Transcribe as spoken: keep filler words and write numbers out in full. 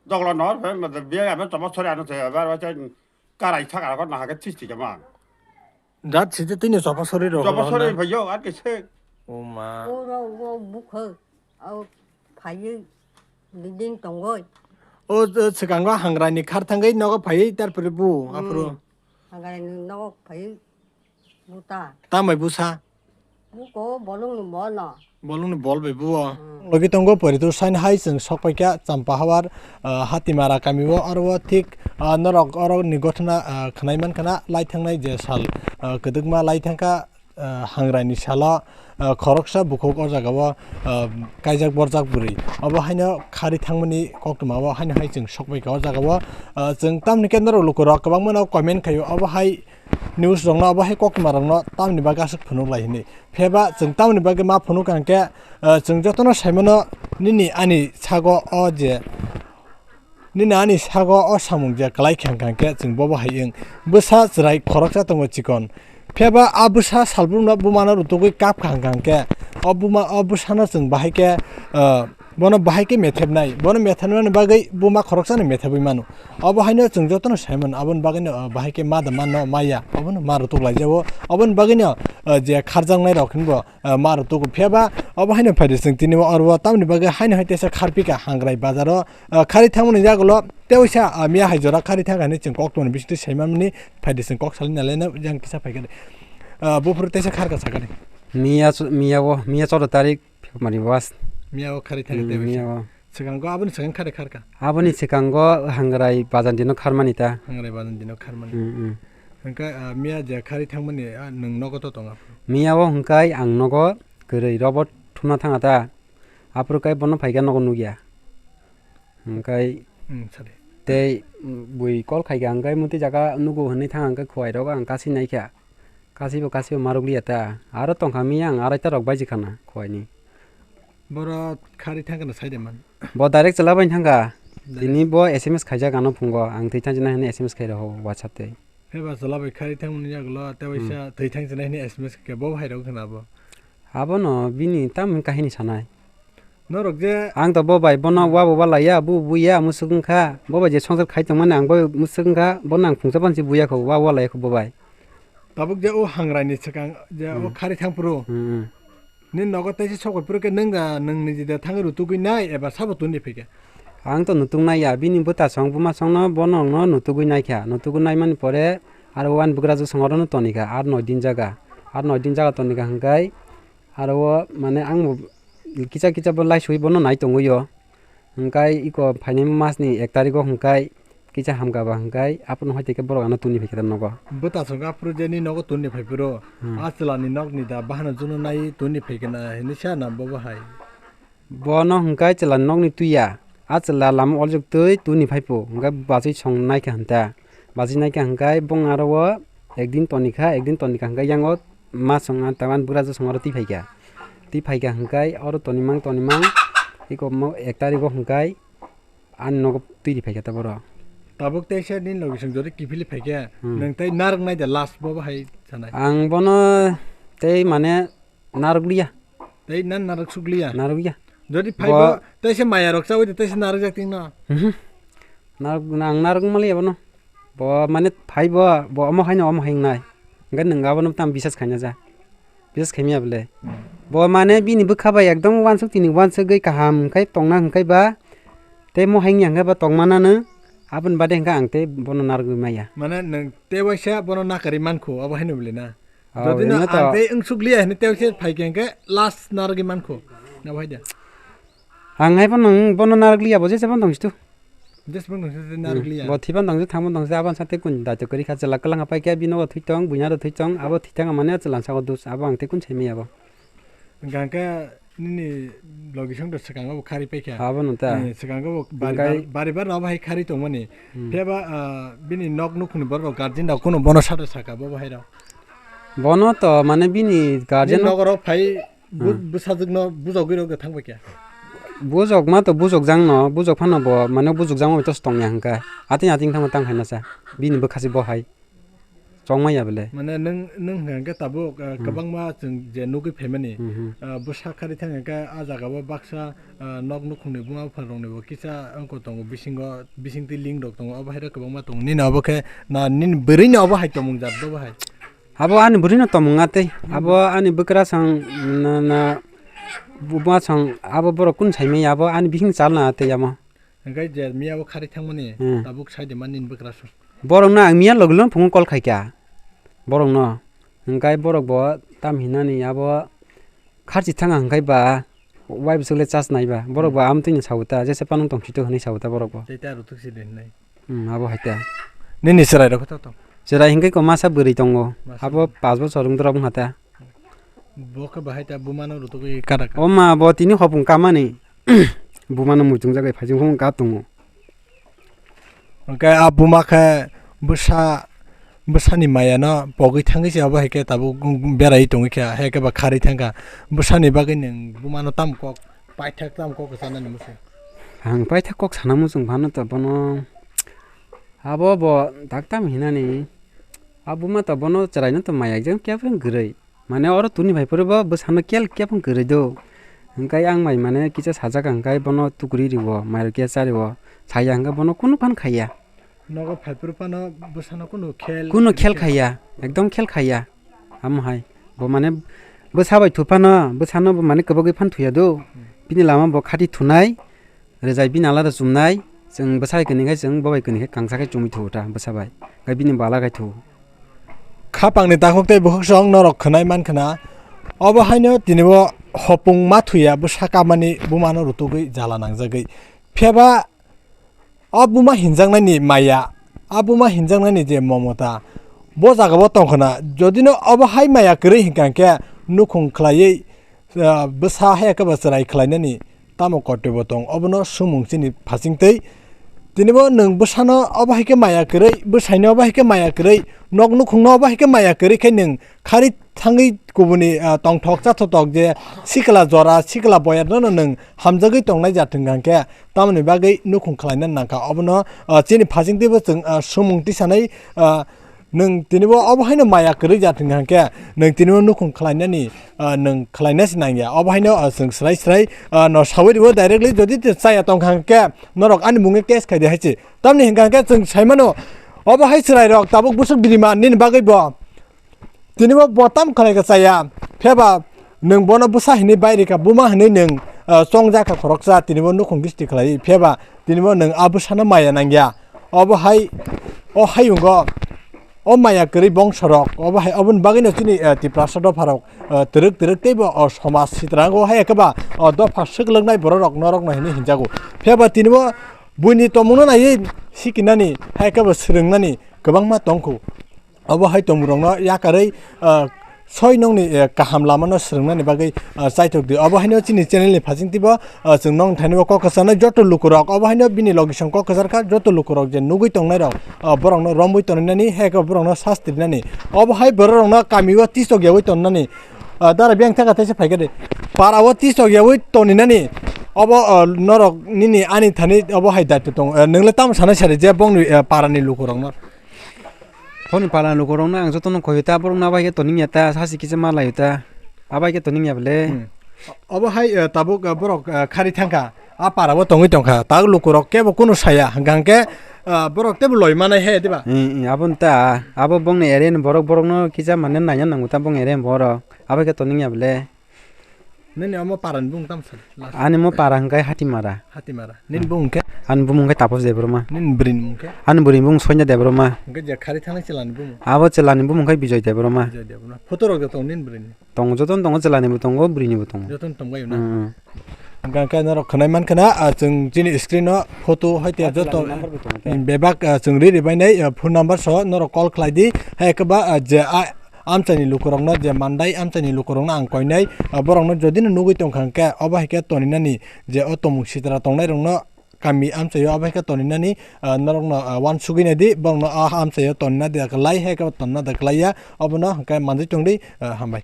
Doglo no, be, be, be, be, chopor sori ano se, be, be, be, karai thak ano na hake this thik ma. Dat site tini chopor sori ro. Chopor sori phayo, ar ke se. O ma. O ro, o bukho, o phayo, biding tongoi. O, o, swkango hangrani khar thangwi nogo phayo, tarpore bu, hmm, aphuru. Hangrani nogo phayo. Buta. Tambai busa? Buko bolongni bol no. Bolongni bol bai buo. Hmm. Logi tongo poritu sain hai chwng sokpaikha Champahawar, ah, Hatimara kamio oro thik, ah, norok oro ni gothona, ah, khwnai mankha na lai thangnai je sal, ah, kwdwkma lai thangkha, ah, hangraini salo, ah, khoroksa bukhuk o jagao, ah, kaijak borjak bwrwi. Obo haino khari thangmani koktwmao haino hai chwng sokpaikha o jagao, ah, chwng tamni khe norok lukurok kwbangmano comment khaio obo hai news rokno abo hai koktwma rokno tamni bagwi aswk phunuk lai hinwi. Phiya ba chwng tamni bagwi ma phunuk kha hwnkhe, ah, chwng jotono saimano nini ani sago o je, nini ani sago o samung je kwlai kha hwnkhe chwng bobo hai wng. Bwsa chwrai khoroksa tongo chikon. Phiya ba a bwsa salbrumno bumano rutugwi kap kha hwnkhe o buma, o bwsano chwng bahai khe, ah, Bono bahai khe methebnai, bono methebnani bagwi buma khoroksano methebwi mano. Obo haino chwng jotono saimano, aboni bagwino, ah, bahai khe ma da manno maya, obono ma rwtuk laijao. Oboni bagwino, ah, je kharjaknai rok hinbo, ah, ma rwtugo. Phiya ba obo haino phaidi chwng tini o oro o tamoni bagwi haino hai teisa kharpikha hangrai bazaro, ah, khari thangmani yagulo teisa, ah, miya hai jora khari thangkha hinwi chwng koktwmani bisingtwi saimanmani phaidi chwng kok salina laina yang kisa phaikha de. Ah, buphuru teisa kharkha sakani. Miya, miya o, miya choudo tarik. February was. Miya o khari thangwi Hmm, tei miya waisa. O. Swkango aboni swkang khari kharkha. Aboni swkango hangrai bazan dino kharmani ta. Hangrai bazan dino kharmani. Hmm, hmm. Hwnkhe, ah, miya je khari thangmani, ah, nwng nogo to tongo? Miya o hwnkhe ang nogo kwrwi robo thumna thanga ta. Aphuru kai bono phaikha nogo nukya. Hwnkhe Hmm, sadi. Tei bui call khaikha hwnkhe muti jaga nugo hwnwi thang hwnkhe khowai rogo ang kasi naikha. Kasibo, kasibo maruk liya ta. Aro tongkha miya ang arai ta rok baiji khana khoini. Boro khari thangkha na saide man. Bo direct chwla bai thangkha. Direct. Tini bo S M S khaijak ano phungo. Ang twi thang jina hwnwi S M S khai rokho WhatsApp tei. Pheba chwla bai khari thangmani yagulo tei waisa Hmm. Twi thang jina hwnwi S M S khe bo hai rok khna bo. Abono bini tamo kahini sanai. Norok je Ang to bo bai bono Hmm. Wa bo wa laiya, bu bu ya, musuk wngkha. Bo bai je songsar khai tongmani ang bo musuk wngkha, bono ang phungsa pansi buya kho, wa wa laiya kho bo bai. Tabuk je o hangrai ni swkang je o Hmm. Khari thang phuru. Hmm, hmm. Ni nogo teisa sok phuru khe nwng da nwng ni jida thang rutugwi nai eba sabo tuni phikhe. Ang to nutung nai ya, bini bwta song buma song no bono no nutugwi nai kha. Nutugwi nai mani pore aro wan bugra ju song oro no toni kha, ar noi din jaga. Ar noi din jaga toni kha hwnkhe aro o mane ang bo kisa kisa bo laisui bono nai tongwi o. Hwnkhe iko phainai mas ni ek tarikh o hwnkhe kisa hamkha ba hwnkhe aphuru hai tei khe borok ano tuni phai khe ta nogo. Bwta song aphuru je ni nogo tuni phai phuru Hmm. A chwla ni nok ni da bahana juno nai tuni phai khe na hinwi sa na bo bo hai. Bono hwnkhe chwla ni nok ni twi ya. A chwla lama oljok twi tuni phai phu hwnkhe bachwi song nai kha hwn ta. Bachwi nai kha hwnkhe bong aro o ek din toni kha, ek din toni kha hwnkhe yang o mas song a tawan bura ju song oro twi phai kha. Twi phai kha hwnkhe oro toni mang toni mang iko mo ek tarikh o hwnkhe ani nogo twi ri phai kha ta boro. Tabuk teisa ni logi song jori kiphilwi phai kha, Hmm. Nwng tei narwk nai da last bo bo hai sanai. Ang bono tei mane narwk liya. Tei nan narwk suk liya? Narwk ya. Jodi phai Bo- bo, teisa maya rok chawi de, teisa narwk jak ting no. Mhm. Narwk, ang narwk mali abono. Bo mane phai bo, bo omo haino omo haingnai. Hwnkhe nwng abono tam bisas khaina ja. Bisas khaimya bole. Hmm. Bo mane bini bwkha bai ekdom wansuk tini wansugwi kaham khai tongna hwnkhe ba tei mo haingya hwnkhe ba tongmanano aboni bade hwnkhe ang tei bono narwgwi maya. Mane nwng tei waisa bono nakarwi mankhu abo haino bole na? Oh, Jodi no ino to. Ang tei wngsuk liya hwnwi tei waisa phai khe hwnkhe last narwgwi mankhu. Abo hai da. Ang hai bono, bono narwk liya bo jesa bono tongsitu. Jesbang tongsa tei narwk Hmm, liya. Bo thiban tongsa, thangban tongsa, aban sa tei kun daito kwrwi kha, chwla kwlwng pai khe bini nogo thwi tong, buini aro thwi tong, abo thwi thang mane chwla saka dos, abo ang tei kun sai maya bo. Hwnkha hwnkhe nini logi song to swkango bo khari pai kha. Abo no ta. Eh, swkango bo bari Hwnkhe bar, bari bar no abo hai khari tongmani. Hmm. Phiya ba, ah, bini nok nukhungni borok guardian rok kuno bono sado saka bo bo hai rok. Bono to mane bini guardian Bini no nogoro phai bu-, Hmm. bwsajwkno bujogwi rw thang bai kha. Bujok ma to bujok jang no, bujok phano bo mane bujok jang bai to tong ya hwnkha. Ating ating thangma tang hai masa. Bini bwkha se bo hai. chongmaya bele. Mane nwng, nwng hwnkha khe tabuk, ah, Hmm. kwbangma chwng je nugwi phaimani, Hmm, hmm. ah, bwsa kharwi thang hwnkhe ah jagao baksa, ah, nok nukhungni buma bupharokni bo kisa wngkha tongo, bisingo, bisingtwi link rok tongo, obo hai rok kwbangma tongo. Nini obo khe na nini bwrwini obo hai tongmung jat bo bo hai? Abo ani bwrwino tongmung a tei. Hmm. Abo ani bwkrasong na, na buma song abo borok kun saimaya abo ani bising chalna tei amo. Hwnkhe je miya bo kharwi thangmani, Hmm. tabuk sai de man nini bwkrasong. Borokno ang miya logilong phungo call khaikha. Borokno. Hwnkhe borok bo tam hinani abo kharchi thanga hwnkhe ba wai bwswk le charge nai ba. Borok bo Hmm. amtwino sao ta, jesa phano tong sito hwnwi sao ta borok bo. Tei ta rutuk si de hinai. Hmm, abo hai ta. Nini chwrai rok khe to tong? Chwrai hwnkhe ko masa bwrwi tongo. Masa Abo bwrwi. Pas bochor wng dora wngkha ta. Bo khe bahai ta bumano rutugwi kada ka. O ma bo tini hopung kamani. Bumano muchungjak bai phaichung phung kap tongo. Hwnkhe a buma khe bwsa, bwsani mayano pogwi thangwi se obo hai khe tabuk berai tongwi kha, hai khe ba kharwi thangkha. Bwsani bagwi nwng bumano tamo kok paithak tamo kok sanani muchung? Ang paithak kok sana muchung phano to bono abo bo daktam hinani a buma to bono chwraino to maya ekjak khe phano kwrwi. Mane oro tuni bai phuru bo bwsano kel khe phano kwrwi do. Hwnkhe ang bai mane kisa sajak hwnkhe bono tukuri riwo, mairok ya chariwo. Saya hwnkhe bono kunu phano khaiya. Nogo phai phuru phano bwsano kunu khel Kunu khel khaiya, ekdom khel khaiya. Amo hai. Bo mane bwsa bai thu phano, bwsano bo mane kwbagwi phano thuya do. Hmm. Bini lama bo khati thunai. Rwjai bini alada chumnai, chwng bwsa hai kwnwi khai chwng bo bai kwnwi khai kangsa khai chumui thuo ta bwsa bai, khai bini bala khai thuo. Khapangni takhuk tei bukhuk song norok khwnai man khna, obo haino tini bo hopung ma thuya bwsa kamani bumano rutugwi jala nangjagwi. Phiyaba o buma hinjaknaini maya, a buma hinjaknaini je momota, bo jagao tong khna, jodino obo hai maya kwrwi hinkha khe nukhung khlaiwi, ah, bwsa hai khe bo chwrai khlainani tamo kotoibo tong, obono sumung chini phasingtwi. Tinibo nwng bwsano obo hai khe maya kwrwi, bwsaino obo hai khe maya kwrwi, nok nukhungno obo hai khe maya kwrwi khe nwng khari thangwi kubuni, ah, tongthok chathotok je sikla jora, sikla boyarno no nwng hamjagwi tongnai ja thwng hwnkhe, tamoni bagwi nukhung khlaina nangkha. Obono, ah, chini phasingtwibo chwng, ah, sumung tisanai, ah, Nwng tinibo obo haino maya kwrwi ja thwng hwnkhe, nwng tinibo nukhung khlainani, ah, nwng khlaina se nangya. Obo haino, ah, chwng swrai swrai, ah, no sawi rwo directly, jodi te chaya tongkha hwnkhe, norok ani mungwi case khai di hai se. Tamni hwnkha hwnkhe chwng sai mano, obo hai chwrairok tabuk bwswk birima nini bagwi bo. Tinibo bo tam khlaikha chaya, phiyaba nwng bono bwsa hinwi bai rikha, buma hinwi nwng, ah, chongjak kha khoroksa, tinibo nukhung gisti khlaiwi, phiyaba tinibo nwng a bwsano maya nangya. Obo hai, o hayungo, o maya kwrwi bongsorok, obo hai, oboni bagwino chini, eh, Tiprasa dopharok, eh, twrwk twrwk teibo o somaj sitrango hai khe ba o dopha swk lwknai bororok norokno hinwi hinjago. Phiyaba tinibo buini tongmungno naiwi sikinani hai khe bo swrwngnani kwbangma tongkhu. Obo hai tongmurokno yakarwi, ah, soi nokni, eh, kaham lamano swrwngnani bagwi, ah, chaithok di. Obo haino chini channel ni phasingtwibo, ah, chwng nong thainwi kok kwcharnai joto lukurok. Obo haino bini logisong kok kwchar kha joto lukurok je nugwi tongnairok, ah, borokno romwi tongnainani, hai khe borokno sasti rinani. Obo hai bororokno kamio tisok yawi tongnani. Ah, dara biyang thaka thaisa phaikha de. Parao tisok yawi tongninani. Obo, ah, norok nini ani thani obo hai daitw tong. Ah, nwngle tamo sanai sari je bongni, ah, parani lukurokno. Phone pala lukurokno ang jotono khoyo ta, borokno abai khe toning ya ta, sasi kisa ma laio ta, abai khe toning ya bele. Hmm. Obo hai, eh, tabuk, eh, borok, eh, khari thangkha, a parao tongwi tongkha, tak lukurok kebo kunu saya, hwnkha hwnkhe, eh, borok tebo loi manai he, diba? Hmm, hmm, abo ta, abo bongni area ni borok, borokno kisa mane naina nango ta bongni area ni borok, abai khe toning ya bele. Nini omo para ni bumung tamo sal? Last. Ani mo para hwnkhe Hatimara. Hatimara. Nini bumung khe? Ani bumung khe Tapos Debbarma. Nini bwrwi ni bumung khe? Ani bwrwi ni bumung Sonya Debbarma. Hwnkhe je khari thangnai chwla ni bumung? Abo chwla ni bumung khe Bijoy Debbarma. Bijoy Debbarma. Photo rok joto nini bwrwi ni? Tongo, joto no tongo, chwla ni bo tongo, bwrwi ni bo tongo. Joto no tongbai na? Hmm. Hwnkhe norok khwnai man khna, ah, chwng chini screen o photo hai te joto bebak, ah, chwng ri ri bainai, ah, phone number so norok call khlai di. Hai khe ba, ah, je, ah, amchaini lukurokno je mandai amchaini lukurokno ang koinai, ah, borokno jodi no nugwi tongkha hwnkhe obo hai khe toninani je o tomung sitra tongnairokno kami amchaio obo hai khe toninani, ah, norokno, ah, uansugwi naidi borokno ah amchaio tonina da kwlai hai khe tonina da kwlaiya obono hwnkhe manjwi tongdi, ah, hambai.